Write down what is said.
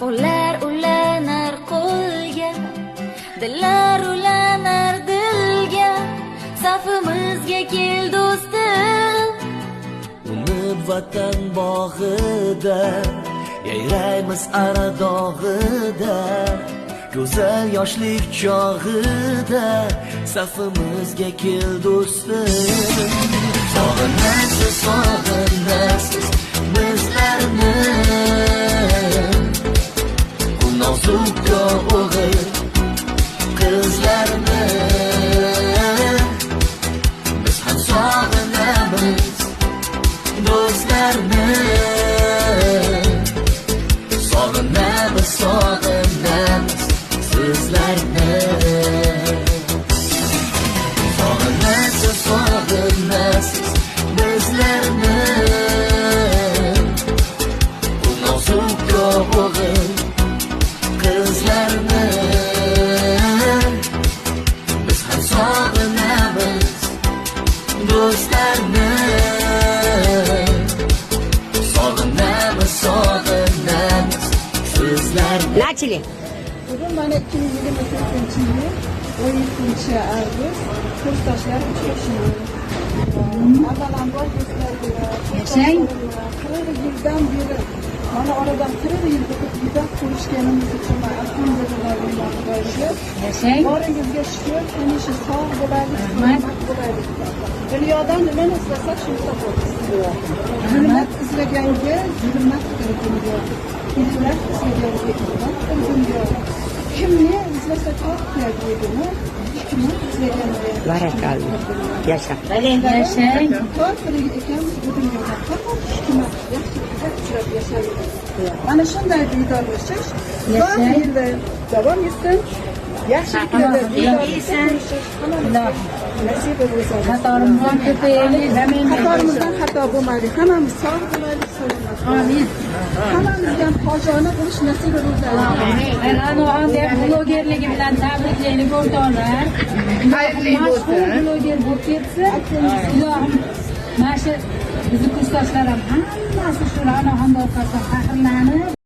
Qo'llar ulanar qo'lga, dillar ulanar dilga. Safimizga kel, do'stim. Unib vatan bog'ida, yayraymiz Ara dog'ida, go'zal yoshlik chog'ida safimizga kel, do'stim. Sog'inasiz, sog'inasiz bizlarni, nozik o'g'il qizlarni. Biz ham sog'inamiz do'stlarni, sog'inamiz, sog'inamiz sizlarni. Sog'inasiz, sog'inasiz bizlarni, nozik o'g'il qizlarni. Biz ham sog'inamiz do'stlarni, sog'inamiz, sog'inamiz sizlarni. Начали. Bugun mana 2024-yil 17-avgust, kursdoshlar uchrashuvi. Avvalambor, do'stlar bilan, Yashang. 40 yildan beri, mana oradan 40 yil o'tib bir ko'rishganimiz uchun man alhamdulillah deyman Xudoga. Yashang. Boringizga shukur, hamisha sog' bo'laylik, Rahmat. salomat bo'laylik. Dunyodan nimani izlasak, shuni topamiz. Zulmat izlaganga zulmatdir dunyo. Ibrat izlaganga ibratdir dunyo. Kim ne izlasa topar deydimi? Hikmat izlaganga Barakalla. hikmatdir dunyo. Yasha. Yashang. Tor tirik ekanmiz bu dunyoda, faqat hikmat, yaxshilikka uchrab yashaymiz. Mana shunday diydorlashish uzoq yillar davom etsin. Yaxshiliklarda diydorlashib ko'rishish hammamizga nasib bo'lsin. Qatorimizdan ko'payaylik. Qatorimizdan xato bo'lmaylik. Hammamiz sog' bo'laylik, salomat bo'laylik. Hammamizga ham hojona bo'lish nasib bo'lsin. Ra'noxon deb blogerligi bilan tabriklaylik, o'rtoqlar. Xayrli Mashhur bo'lsin. Bloger bo'lib ketsin. Ilohim, mana shu bizni kursdoshlar ham hammasi shu Ra'noxonni orqasidan faxrlanib